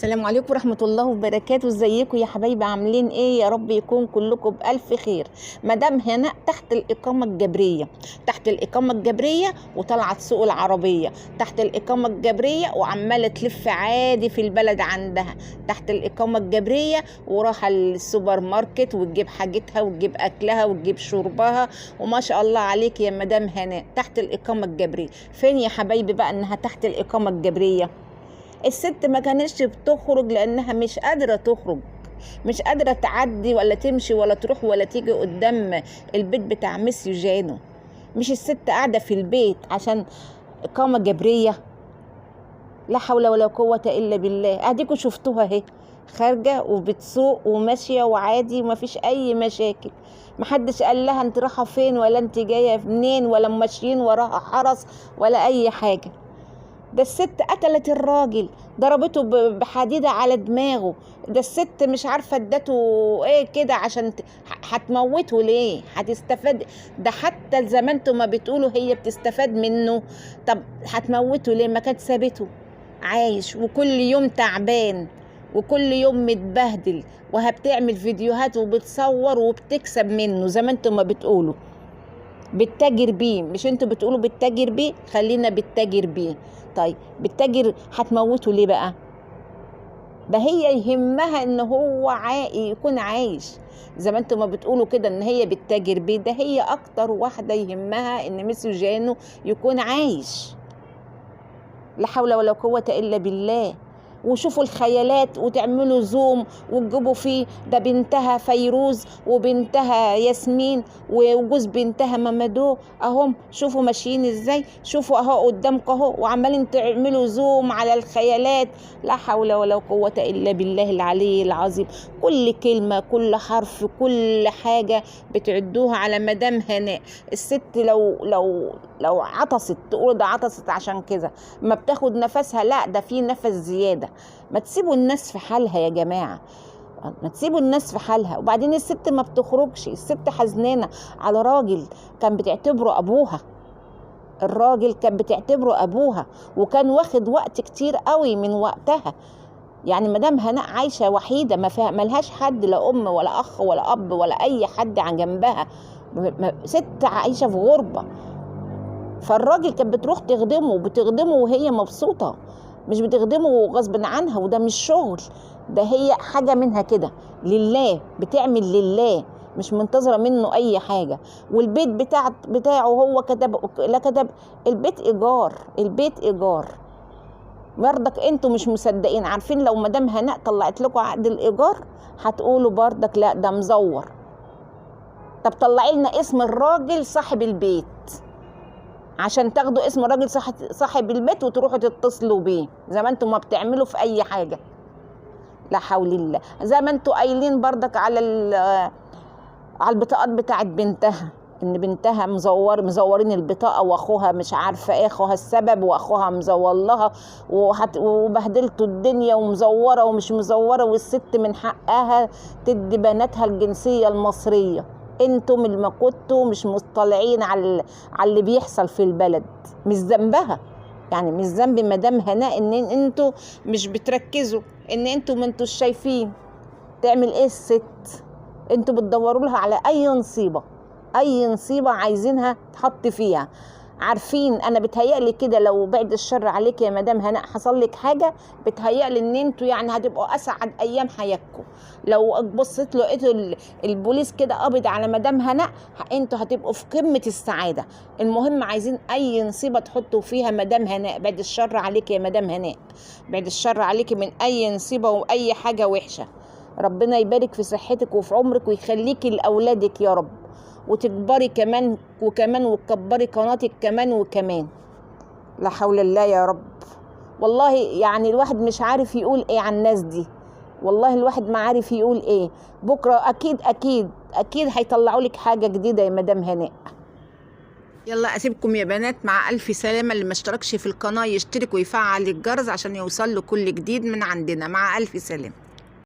السلام عليكم ورحمة الله وبركاته. ازيكم يا حبايبي؟ عاملين ايه؟ يا رب يكون كلكم بألف خير. مدام هناء تحت الإقامة الجبرية، تحت الإقامة الجبرية وطلعت سوق العربية تحت الإقامة الجبرية وعمالة تلف عادي في البلد عندها تحت الإقامة الجبرية، وراح السوبر ماركت وتجيب حاجتها وتجيب أكلها وتجيب شربها، وما شاء الله عليك يا مدام هناء تحت الإقامة الجبرية. فين يا حبايبي بقى إنها تحت الإقامة الجبرية؟ الست ما كانتش بتخرج لانها مش قادرة تخرج، مش قادرة تعدي ولا تمشي ولا تروح ولا تيجي قدام البيت بتاع ميسيو جانو. مش الست قاعدة في البيت عشان اقامه جبرية؟ لا حول ولا قوة الا بالله. اديكوا شفتوها اهي خارجه وبتسوق وماشية وعادي ومفيش اي مشاكل، محدش قال لها انت رايحة فين ولا انت جاية منين ولا ماشيين وراها حرس ولا اي حاجة. ده الست قتلت الراجل، ضربته بحديدة على دماغه. ده الست مش عارفة ادته ايه كده عشان هتموته ليه؟ هتستفاد؟ ده حتى زي ما انتوا ما بتقولوا هي بتستفاد منه، طب هتموته ليه؟ ما كانت سابته عايش وكل يوم تعبان وكل يوم متبهدل، وهبتعمل فيديوهات وبتصور وبتكسب منه زي ما انتوا ما بتقولوا بتتاجر بيه. مش انتوا بتقولوا بتتاجر بيه؟ خلينا بتتاجر بيه. طيب بتتاجر هتموته ليه بقى؟ ده هي يهمها ان هو يكون عايش زي ما انتوا ما بتقولوا كده ان هي بتتاجر بيه. ده هي اكتر واحدة يهمها ان ميسيو جانو يكون عايش. لا حول ولا قوة الا بالله. وشوفوا الخيالات وتعملوا زوم وتجيبوا فيه ده بنتها فيروز وبنتها ياسمين وجوز بنتها مامادو، اهم شوفوا ماشيين ازاي، شوفوا اهو قدامكم اهو، وعمالين تعملوا زوم على الخيالات. لا حول ولا قوة الا بالله العلي العظيم. كل كلمة، كل حرف، كل حاجة بتعدوها على مدام هناء. الست لو لو لو عطست تقول ده عطست عشان كذا، ما بتاخد نفسها، لا ده في نفس زيادة. ما تسيبوا الناس في حالها يا جماعة، ما تسيبوا الناس في حالها. وبعدين الست ما بتخرجش، الست حزنانة على راجل كان بتعتبره أبوها، الراجل كان بتعتبره أبوها وكان واخد وقت كتير قوي من وقتها. يعني مدام هناء عايشة وحيدة، ما فيها ملهاش حد، لا أم ولا أخ ولا أب ولا أي حد عن جنبها، ست عايشة في غربة. فالراجل كانت بتروح تخدمه، بتخدمه وهي مبسوطة، مش بتخدمه غصب عنها. وده مش شغل، ده هي حاجة منها كده لله، بتعمل لله، مش منتظرة منه أي حاجة. والبيت بتاعه هو كتب، لا كتب، البيت إيجار، البيت إيجار. برضك انتوا مش مصدقين، عارفين لو مدام هناء طلعت لكم عقد الإيجار هتقولوا برضك لا ده مزور. طب طلعي لنا اسم الراجل صاحب البيت عشان تاخدوا اسم الراجل صاحب البيت وتروحوا تتصلوا بيه زي ما انتوا ما بتعملوا في اي حاجة. لا حول الله. زي ما انتوا قايلين بردك على على البطاقات بتاعت بنتها، ان بنتها مزورين البطاقة، واخوها مش عارفه ايه، اخوها السبب واخوها مزور لها وبهدلتوا الدنيا ومزوره ومش مزوره. والست من حقها تدي بناتها الجنسية المصرية. انتم اللي ما كنتوا مش مطلعين على اللي بيحصل في البلد، مش ذنبها يعني، مش ذنب مدام هناء ان انتوا مش بتركزوا، ان انتوا ما انتوش شايفين تعمل ايه الست. انتوا بتدوروا لها على اي نصيبه، اي نصيبه عايزينها تحط فيها. عارفين انا بتهيألي كده لو بعد الشر عليك يا مدام هناء حصل لك حاجة، بتهيألي ان انتوا يعني هتبقوا اسعد ايام حياتكم. لو بصيت لقيتوا البوليس كده قبض على مدام هناء، انتوا هتبقوا في قمة السعادة. المهم عايزين اي نصيبه تحطوا فيها مدام هناء. بعد الشر عليك يا مدام هناء، بعد الشر عليك من اي نصيبه واي حاجة وحشة. ربنا يبارك في صحتك وفي عمرك ويخليكي لاولادك يا رب، وتكبري كمان وكمان، وتكبري قناتك كمان وكمان. لا حول الله يا رب. والله يعني الواحد مش عارف يقول ايه عن الناس دي، والله الواحد ما عارف يقول ايه. بكره اكيد اكيد اكيد هيطلعوا لك حاجة جديدة يا مدام هناء. يلا اسيبكم يا بنات مع الف سلامه. اللي ما اشتركش في القناة يشترك ويفعل الجرس عشان يوصل له كل جديد من عندنا. مع الف سلامه.